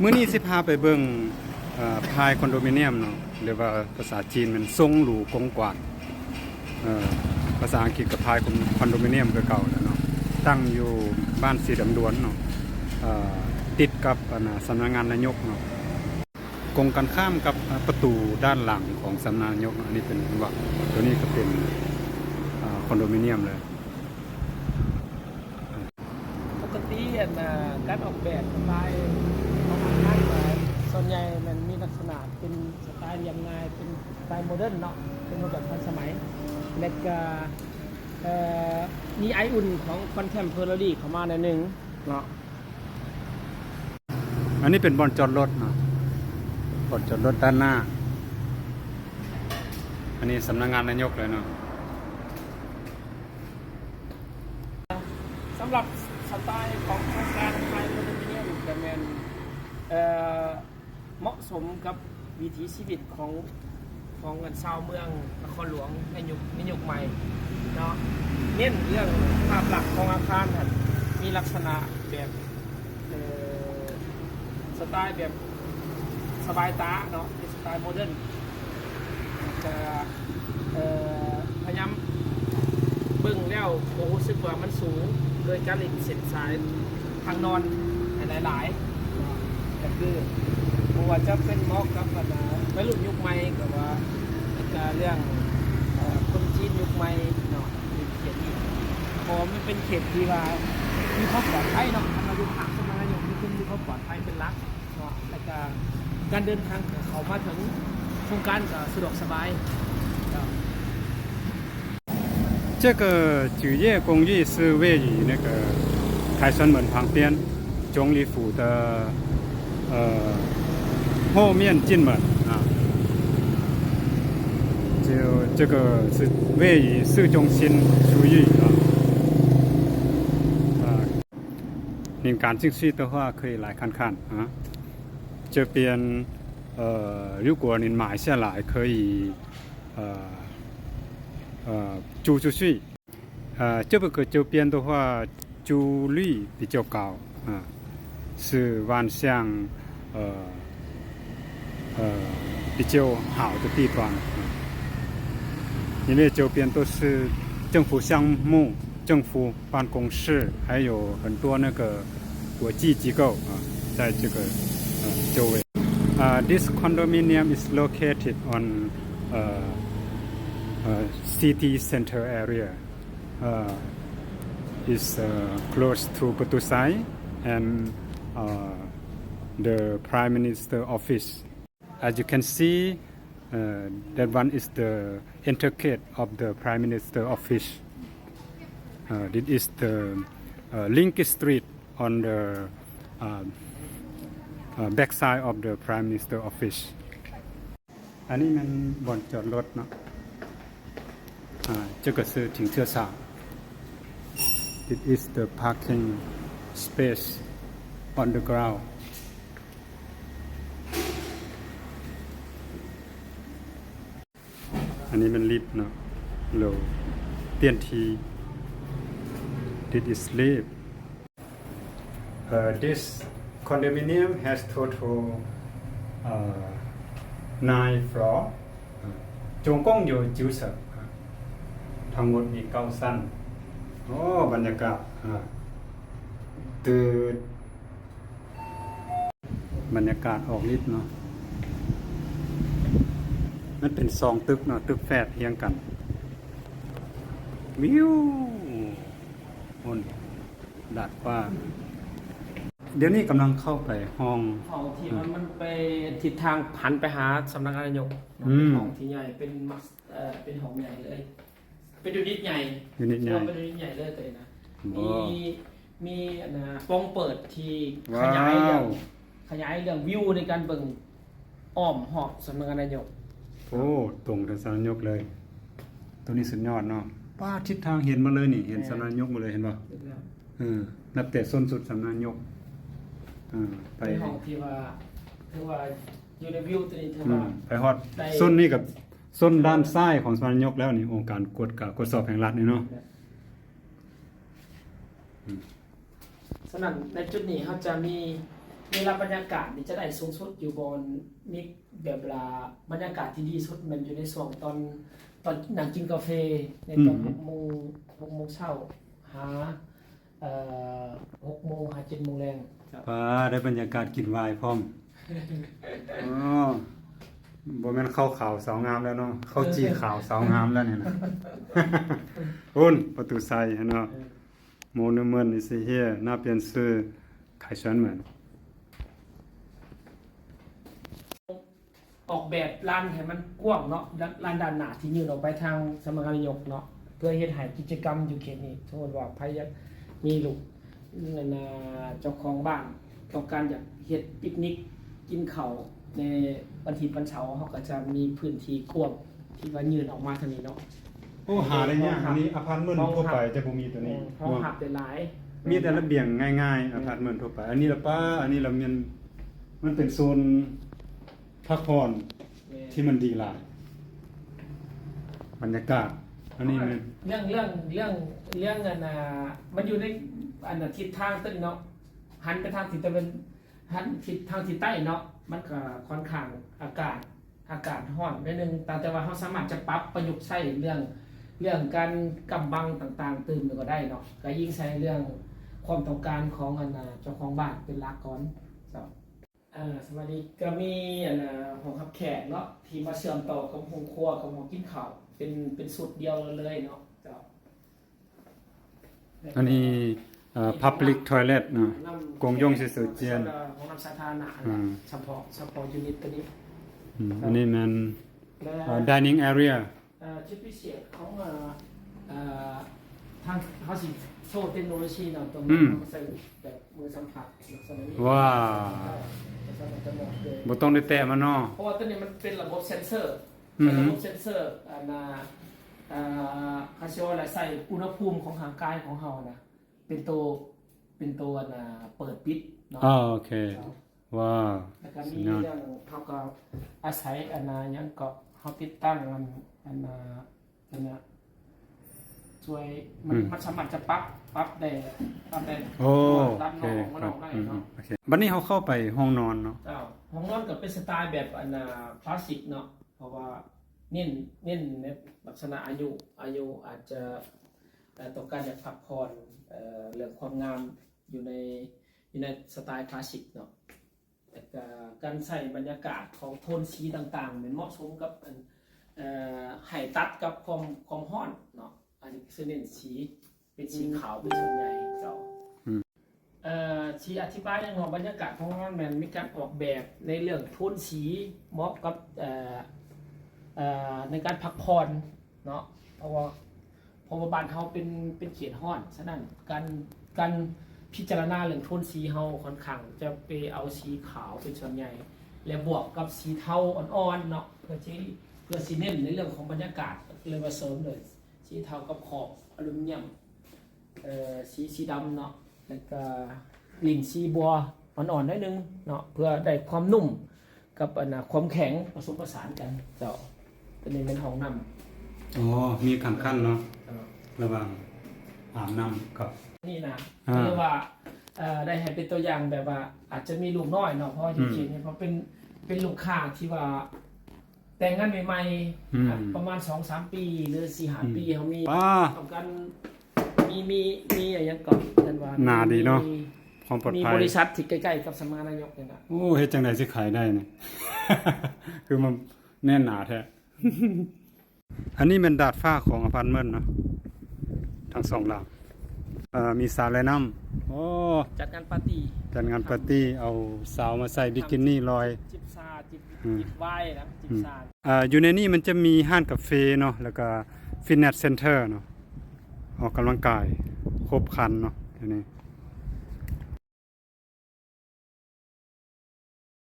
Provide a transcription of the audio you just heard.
ມື້ນີ້ຊິພາໄປເບິ່ງ ເອີ ພາຍຄອນໂດມິນຽມເນາະ ຫຼືວ່າພາສາຈີນແມ່ນຊົງຫຼູກົງກວາງ ເອີ ພາສາອັງກິດກໍພາຍຄອນໂດມິນຽມຄືເກົ່າແຫຼະເນາະ ຕັ້ງຢູ່ບ້ານສີດຳດວນເນາະ ເອີ ຕິດກັບອັນນ່າ ສຳນັກງານນາຍົກເນາະ ກົງກັນຂ້າມກັບ ເອີ ປະຕູດ້ານຫຼັງຂອງສຳນັກງານນາຍົກເນາະ. ອັນນີ້ເປັນ ເຫັນບໍ່ ຕົວນີ້ກໍເປັນ ເອີ ຄອນໂດມິນຽມເລີຍ. ປົກກະຕິອັນນ່າ ການອອກແບບສະໄຕຂອງອາຄານກໍສ່ວນໃຫຍ່ແມ່ນມີລັກສະນະເປັນສະໄຕລຽບງ່າຍ ເປັນສະໄຕໂມເດີນເນາະ ເປັນຮູບແບບທັນສະໄໝ ແລະກະ ເອີ ມີໄອອຸ່ນຂອງຄອນເທັມໂພຣາຣີເຂົ້າມາໜ້ອຍໜຶ່ງເນາະ. ອັນນີ້ເປັນບ່ອນຈອດລົດເນາະ ບ່ອນຈອດລົດດ້ານໜ້າ. ອັນນີ້ສຳນັກງານນາຍົກເລີຍເນາະ. ສຳລັບສະໄຕຂອງໂຄງການພາຍຄອນໂດມິນຽມກໍແມ່ນ ເອີ ເໝາະສົມກັບວິຖີຊີວິດຂອງ ຂອງອັນຊາວເມືອງນະຄອນຫຼວງໃນຍຸກ ໃນຍຸກໃໝ່ເນາະ ເນັ້ນເລື່ອງພາບລັກຂອງອາຄານຫັ້ນ ມີລັກສະນະແບບ ເອີ ສະໄຕແບບສະບາຍຕາເນາະ ເປັນສະໄຕໂມເດີນ ແລະກະ ເອີ ພະຍາຍາມເບິ່ງແລ້ວບໍ່ຮູ້ສຶກວ່າມັນສູງ ໂດຍການຫຼິ້ນເສັ້ນສາຍທາງນອນໃຫ້ຫຼາຍໆເນາະ ກໍຄືບໍ່ວ່າຈະເປັນເໝາະກັບບັນດາໄວລຸ້ນຍຸກໃໝ່ກໍວ່າ ແລະກະເລື່ອງ ເອີ ຄົນຈີນຍຸກໃໝ່ເນາະ ເປັນເຂດທີ່ ເພາະວ່າມັນເປັນເຂດທີ່ວ່າມີຄວາມປອດໄພເນາະ ຄັນວ່າຢູ່ພາກສຳນັກງານນາຍົກ ມັນຄືມີຄວາມປອດໄພເປັນຫຼັກ ເນາະ ແລ້ວກະການເດີນທາງເຂົ້າມາເຖິງໂຄງການກໍສະດວກສະບາຍເນາະ. 这个九月公寓是位于那个凯旋门旁边，中立府的，呃，后面进门啊。就这个是位于市中心区域啊。啊， 您感兴趣的话可以来看看啊。这边，呃，如果您买下来可以，呃，呃，租出去。呃，这个，这边的话，租率比较高啊，是万象，呃， 呃， 比较好的地方，嗯，因为周边都是政府项目、政府办公室，还有很多那个国际机构啊，在这个，呃，周围。Uh, this condominium is located on, uh, uh, city center area. Uh, is, uh, close to Patuxai and, uh, the Prime Minister office. As you can see, uh, that one is the entrance gate of the Prime Minister office. Uh, this is the, uh, Link Street on the, uh, uh, backside of the Prime Minister office. ອັນນີ້ແມ່ນບ່ອນຈອດລົດເນາະ ອ່າ 这个是停车场. This is the parking space on the ground. ອັນນີ້ແມ່ນລິບເນາະ ໂລ 电梯. This is lift. Uh, this condominium has total, uh, nine floor. Uh, 总共有九层. ທັງໝົດມີເກົ້າຊັ້ນ. ໂອ້ ບັນຍາກາດ ອ່າ ຕື່ນ ບັນຍາກາດອອກລິບເນາະ. ມັນເປັນສອງຕຶກເນາະ ຕຶກແຝດຮຽງກັນ. ວິວ ໂອ້ ດາດຟ້າ. ດຽວນີ້ກຳລັງເຂົ້າໄປຫ້ອງ ຫ້ອງທີ່ມັນ ມັນໄປທິດທາງຫັນໄປຫາສຳນັກງານນາຍົກເນາະ. ອືມ ເປັນຫ້ອງທີ່ໃຫຍ່ ເປັນ ເອີ ເປັນຫ້ອງໃຫຍ່ເລີຍ ເປັນຢູນິດໃຫຍ່ ຢູນິດໃຫຍ່ ເປັນຢູນິດໃຫຍ່ເລີຍຕົວນີ້ນະ. ມີ ມີອັນນ່າ ປ່ອງເປີດທີ່ ວ້າວ ຂະຫຍາຍເລື່ອງ ຂະຫຍາຍເລື່ອງວິວໃນການເບິ່ງອ້ອມຮອບສຳນັກງານນາຍົກ. ໂອ້ ຕົງກັບສຳນັກງານນາຍົກເລີຍ. ຕົວນີ້ສຸດຍອດເນາະ. ປ້າ ທິດທາງເຫັນໝົດເລີຍນີ້ ເຫັນ ແມ່ນ ສຳນັກງານນາຍົກໝົດເລີຍ ເຫັນບໍ່? ເອີ ນັບແຕ່ສົ້ນສຸດສຳນັກງານນາຍົກ ເອີ ໄປ ເປັນຫ້ອງທີ່ວ່າ ຖືວ່າຢູ່ໃນວິວຕົວນີ້ ຖືວ່າ ອືມ ໄປຮອດ ໄດ້ ສົ້ນນີ້ກັບ ສົ້ນດ້ານຊ້າຍຂອງສຳນັກງານນາຍົກແລ້ວນີ້ ອົງການກວດກາກວດສອບແຫ່ງລັດນີ້ເນາະ. ອືມ ສະນັ້ນໃນຈຸດນີ້ເຮົາຈະມີ ເວລາບັນຍາກາດນີ້ຈະໄດ້ສູງສຸດຢູ່ບ່ອນ ມີແບບວ່າບັນຍາກາດທີ່ດີສຸດແມ່ນຢູ່ໃນຊ່ວງຕອນ ຕອນນັ່ງກິນກາເຟ ໃນຕອນ ອືມ ຫົກໂມງ ຫົກໂມງເຊົ້າ ຫາ ເອີ ຫົກໂມງຫາເຈັດໂມງແລງ. ປ້າ ໄດ້ບັນຍາກາດກິນວາຍພ້ອມ. ອໍ ບໍ່ແມ່ນເຂົ້າຂາວສາວງາມແລ້ວເນາະ ເຂົ້າຈີ່ຂາວສາວງາມແລ້ວນີ້ນະ. ພຸ້ນ ປະຕູໄຊຫັ້ນເນາະ. ເອີ Monument is here ໜ້າປ່ຽນຊື່ ໄຄຊວນເໝືອນ ອອກແບບລານໃຫ້ມັນກວ້າງເນາະ ລານດ້ານໜ້າທີ່ຍື່ນອອກໄປທາງສຳນັກງານນາຍົກເນາະ ເພື່ອເຮັດໃຫ້ກິດຈະກຳຢູ່ເຂດນີ້ ສົມມຸດວ່າໃຜຢາກມີລູກ ອັນນ່າ ເຈົ້າຂອງບ້ານຕ້ອງການຢາກເຮັດປິກນິກກິນເຂົ້າໃນວັນທິດວັນເສົາ ເຮົາກໍຈະມີພື້ນທີ່ກວ້າງ ທີ່ວ່າຍື່ນອອກມາທາງນີ້ເນາະ. ໂອ້ ຫາໄດ້ຍາກ ອັນນີ້ອາພາດເມັນທົ່ວໄປຈະບໍ່ມີຕົວນີ້ ຫ້ອງຮັບໄດ້ຫຼາຍ ມີແຕ່ລະບຽງງ່າຍໆ ອາພາດເມັນທົ່ວໄປ. ອັນນີ້ລະປ້າ ອັນນີ້ລະແມ່ນ ມັນເປັນໂຊນພັກຜ່ອນ ແມ່ນ ທີ່ມັນດີຫຼາຍ ບັນຍາກາດ. ອັນນີ້ແມ່ນ ເລື່ອງ ເລື່ອງ ເລື່ອງ ເລື່ອງ ອັນນ່າ ມັນຢູ່ໃນ ອັນນ່າ ທິດທາງຕົວນີ້ເນາະ ຫັນໄປທາງທິດຕາເວັນ ຫັນທິດທາງທິດໃຕ້ເນາະ ມັນກໍຄ່ອນຂ້າງອາກາດ ອາກາດຮ້ອນໜ້ອຍໜຶ່ງ ແຕ່ ແຕ່ວ່າເຮົາສາມາດຈະປັບປະຍຸກໃຊ້ເລື່ອງ ເລື່ອງການກຳບັງຕ່າງໆຕື່ມກໍໄດ້ເນາະ ກໍອີງໃສ່ເລື່ອງຄວາມຕ້ອງການຂອງ ອັນນ່າ ເຈົ້າຂອງບ້ານເປັນຫຼັກກ່ອນເຈົ້າ. ເອີ ສະບາຍດີ ກໍມີ ອັນນ່າ ຫ້ອງຮັບແຂກເນາະ ທີ່ມາເຊື່ອມຕໍ່ກັບໂຮງຄົວ ກັບຫ້ອງກິນເຂົ້າ ເປັນ ເປັນຊຸດດຽວເລີຍເນາະເຈົ້າ. ອັນນີ້ ເອີ Public Toilet ເນາະ ກວງຢົງຊິເສີຈຽນ ຫ້ອງນ້ຳສາທາລະນະ ອືມ ສະເພາະ ສະເພາະຢູນິດຕົວນີ້. ອືມ ອັນນີ້ແມ່ນ ແລະ ເອີ Dining Area ເອີ ຈຸດພິເສດຂອງ ເອີ ເອີ ທາງເຮົາຊິໂຊເຕັກໂນໂລຊີເນາະ ຕົວນີ້ ອືມ ເຮົາໃສ່ແບບມືສຳຜັດລັກສະນະນີ້ ວ້າ ເອີ ບໍ່ຕ້ອງໄດ້ແຕະມັນເນາະ ເພາະວ່າຕົວນີ້ມັນເປັນລະບົບເຊັນເຊີ ອືມ ໃສ່ລະບົບເຊັນເຊີ ອັນນ່າ ເອີ ເຂົາຊິວ່າລະໃສ່ອຸນຫະພູມຂອງຮ່າງກາຍຂອງເຮົານະ ເປັນໂຕ ເປັນໂຕ ອັນນ່າ ເປີດປິດເນາະ. ອໍ ໂອເຄ ເຈົ້າ ວ້າວ ແລ້ວກໍມີເລື່ອງ ເຮົາກໍອາໄສ ອັນນ່າ ຫຍັງເກາະ ເຮົາຕິດຕັ້ງ ອັນ ອັນນ່າ ອັນນ່າ ຊ່ວຍ ມັນ ອືມ ມັນສາມາດຈະປັບ ປັບໄດ້ ປັບໄດ້ ໂອ້ ຕາມນອກ ໂອເຄ ອອກມານອກໄດ້ເນາະ. ອືມ ໂອເຄ ບັດນີ້ເຮົາເຂົ້າໄປຫ້ອງນອນເນາະ. ເຈົ້າ ຫ້ອງນອນກໍເປັນສະໄຕລ໌ແບບ ອັນນ່າ ຄລາສສິກເນາະ ເພາະວ່າເນັ້ນ ເນັ້ນໃນລັກສະນະອາຍຸ ອາຍຸອາດຈະ ເອີ ຕ້ອງການຢາກພັກຜ່ອນ ເອີ ເລື່ອງຄວາມງາມຢູ່ໃນ ຢູ່ໃນສະໄຕລ໌ຄລາສສິກເນາະ ແລ້ວກະການໃຊ້ບັນຍາກາດຂອງໂທນສີຕ່າງໆ ແມ່ນເໝາະສົມກັບ ອັນ ເອີ ໃຫ້ຕັດກັບຄວາມ ຄວາມຮ້ອນເນາະ. ອັນນີ້ຄືເນັ້ນສີ ເປັນສີຂາວເປັນສ່ວນໃຫຍ່ເຈົ້າ. ອືມ ເອີ ຊິອະທິບາຍຫຍັງເນາະ ບັນຍາກາດຂອງເຮົາແມ່ນມີການອອກແບບໃນເລື່ອງໂທນສີ ເໝາະກັບ ເອີ ເອີ ໃນການພັກຜ່ອນເນາະ ເພາະວ່າ ເພາະວ່າບ້ານເຮົາເປັນ ເປັນເຂດຮ້ອນ ສະນັ້ນ ການ ການພິຈາລະນາເລື່ອງໂທນສີເຮົາຂ້ອນຂ້າງຈະໄປເອົາສີຂາວເປັນສ່ວນໃຫຍ່ ແລະ ບວກກັບສີເທົາອ່ອນໆເນາະ ເພື່ອຊິ ເພື່ອຊິເນັ້ນໃນເລື່ອງຂອງບັນຍາກາດ ເລີຍວ່າເສີມໂດຍສີເທົາກັບຂອບອາລູມີນຽມ ເອີ ສີ ສີດຳເນາະ ແລ້ວກະຫຼິ້ນສີບົວອ່ອນໆໜ້ອຍໜຶ່ງເນາະ ເພື່ອໄດ້ຄວາມນຸ້ມ ກັບອັນນ່າ ຄວາມແຂງປະສົມປະສານກັນເຈົ້າ. ຕົວນີ້ແມ່ນຫ້ອງນ້ຳ ອໍ ມີຂັ້ນໆເນາະ ເຈົ້າ ລະຫວ່າງອາບນ້ຳກັບ ນີ້ນະ ອ່າ ເລີຍວ່າ ເອີ ໄດ້ໃຫ້ເປັນຕົວຢ່າງແບບວ່າ ອາດຈະມີລູກນ້ອຍເນາະ ເພາະວ່າຢູ່ ອືມ ເຂດນີ້ ເພາະເປັນ ເປັນລູກຄ້າທີ່ວ່າແຕ່ງງານໃໝ່ໆ ອືມ ປະມານສອງສາມປີ ຫຼື ສີ່ຫ້າ ອືມ ປີ ເຮົາມີ ປ້າ ຕ້ອງການ ມີ ມີ ມີຫຍັງເກາະ ເອີ້ນວ່າ ໜ້າດີເນາະ ມີ ຄວາມປອດໄພ ມີບໍລິສັດທີ່ໃກ້ໆກັບສຳນັກງານນາຍົກນີ້ນະ. ໂອ້ ເຮັດຈັ່ງໃດຊິຂາຍໄດ້ນີ້ ຄືມັນແໜ້ນໜາແທ້. ອັນນີ້ແມ່ນດາດຟ້າຂອງອາພາດເມັນເນາະ ທັງສອງຫຼັງ ເອີ ມີສະລອຍນ້ຳ. ໂອ້ ຈັດງານປາຕີ້ ຈັດງານປາຕີ້ ເອົາສາວມາໃສ່ບິກິນີລອຍ ຈິບຊາ ຈິບ ອືມ ຈິບວາຍນະ ຈິບຊາ. ເອີ ຢູ່ໃນນີ້ມັນຈະມີຮ້ານກາເຟເນາະ ແລ້ວກະຟິດເນສເຊັນເທີເນາະ ອອກກຳລັງກາຍຄົບຄັນເນາະ ອັນນີ້